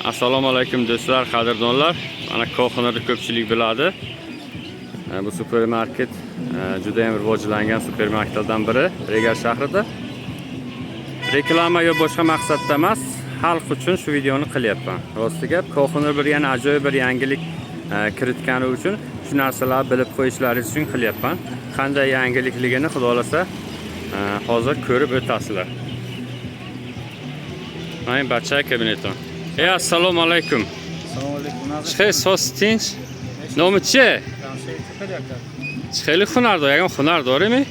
Assalomu alaykum do'stlar, qadrdonlar. Mana Kohunurni ko'pchilik biladi. Bu supermarket juda ham rivojlangan supermarketlardan biri Regal shahrida. Reklama yo boshqa maqsadda emas, xalq uchun shu videoni qilyapman. Rosti gap, Kohunur bir yana ajoyib bir yangilik kiritgani uchun shu narsalarni bilib qo'yishlaringiz uchun qilyapman. Qanday yangilikligini xudo xolasa hozir ko'rib o'tasizlar. Mana bacha kabinetim. Ey, assalomu alaykum. Салом алейкум. Чӣ соз, тинч? Номи чие? Чӣ хеле ҳунар дорӣ? Ягон ҳунар дорӣ ми?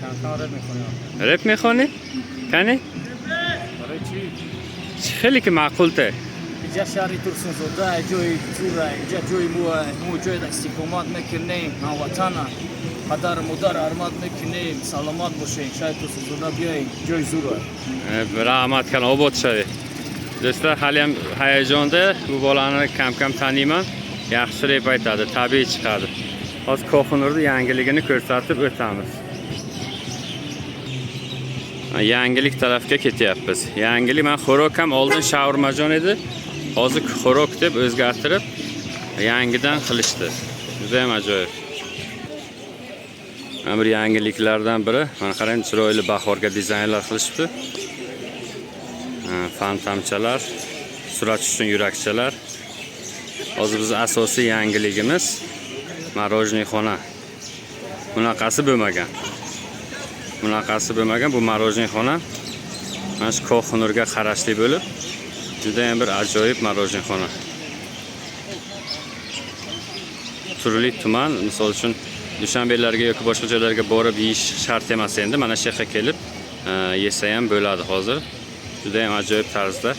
Кам-кам реп мехонем. Реп мехонӣ? Кани? Барои чӣ? Чӣ хеле ки маъқул те? Иҷа шаҳри Турсунзода, ҷои зура, иҷа ҷои мо, мо ҷои истиқомат мекунем, ҳамватана. Падару модар ҳурмат мекунем, саломат бошем. Шаҳри Турсунзода биёем, ҷои зура. Rahmat калон, obod шавӣ. Do'stlar, hali ham hayajonda, bu bolani kam-kam taniyman. Yaxshi rep aytadi, tabiiy chiqadi. Hozir Kohunurni yangiligini ko'rsatib o'tamiz. Yangilik tarafga ketyapmiz. Yangilik, mana Xorok ham oldin shaurmajon edi. Hozir Xorok deb o'zgartirib yangidan qilishdi. Juda ham ajoyib. Mana bir yangiliklardan biri. Mana qarang, chiroyli bahorga dizaynlar qilishibdi. Fantamchalar, surat uchun yurakchalar. Hozir biz asosiy yangiligimiz мороженое xona. Bunaqasi bo'lmagan. Bunaqasi bo'lmagan bu мороженое xona. Mana shu Kohunurga qarashli bo'lib, juda ham bir ajoyib мороженое xona. Turli tuman, misol uchun Dushanbelarga yoki boshqa joylarga borib yeyish shart emas endi. Mana shu yerga kelib yesa ham bo'ladi hozir. Juda ham ajoyib tarzda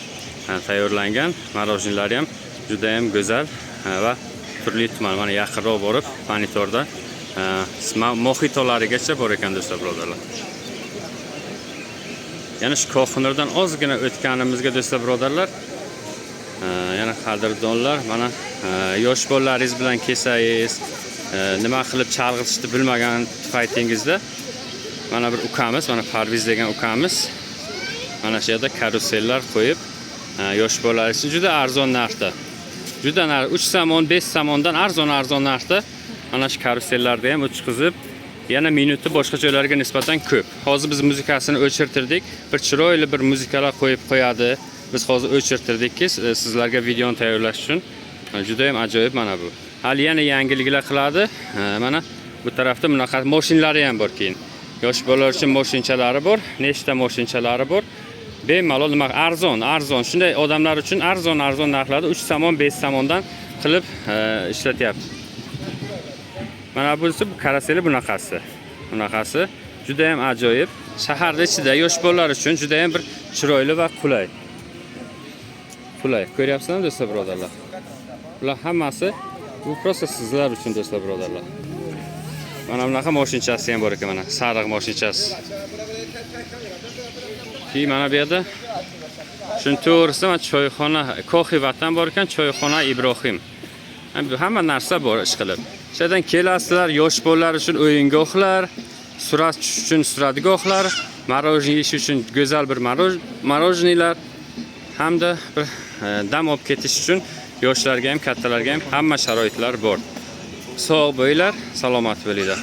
tayyorlangan. Мороженое lari ham juda ham go'zal va turli tuman. Mana yaqinroq borib monitorda moxitolarigacha bor ekan, do'stlar, birodarlar. Yana shu Kohunurdan ozgina o'tganimizga, do'stlar, birodarlar, yana qadrdonlar, mana yosh bolalaringiz bilan kelsangiz, nima qilib chalg'itishni bilmagan paytingizda mana bir ukamiz, mana Parviz degan ukamiz mana shu yerda karusellar qo'yib, yosh bolalar uchun juda arzon narxda. Juda narx 3 somon, 5 somondan arzon arzon narxda mana shu karusellarda ham o'tkazib, yana minuti boshqa joylarga nisbatan ko'p. Hozir biz muzikasini o'chirtirdik. Bir chiroyli bir muzikalar qo'yib qo'yadi. Biz hozir o'chirtirdikki, sizlarga videoni tayyorlash uchun. Juda ham ajoyib mana bu. Hali yana yangiliklar qiladi. Mana bu tarafda bunaqa mashinalari ham bor keyin. Yosh bolalar uchun mashinchalari bor, nechta mashinchalari bor. Bemalol nima arzon, arzon. Shunday odamlar uchun arzon arzon narxlarda 3 somon, 5 somondan qilib ishlatyapti. Mana bunisi bu karuseli bunaqasi. Bunaqasi juda ham ajoyib. Shaharda ichida yosh bolalar uchun juda ham bir chiroyli va qulay. Qulay. Ko'ryapsizlarmi, do'stlar, birodarlar? Bular hammasi bu просто sizlar uchun, do'stlar, birodarlar. Mana bunaqa mashinchasi ham bor ekan, mana sariq mashinchasi. Keyin mana bu yerda shuni to'g'risida mana choyxona, Koxi Vatan bor ekan, choyxona Ibrohim. Hamma narsa bor ish qilib. Shu yerdan kelasizlar, yosh bolalar uchun o'yingohlar, surat tushish uchun suratgohlar, мороженое yeyish uchun go'zal bir мороженое lar hamda bir dam olib ketish uchun yoshlarga ham, kattalarga ham hamma sharoitlar bor. Sog' bo'linglar, salomat bo'linglar.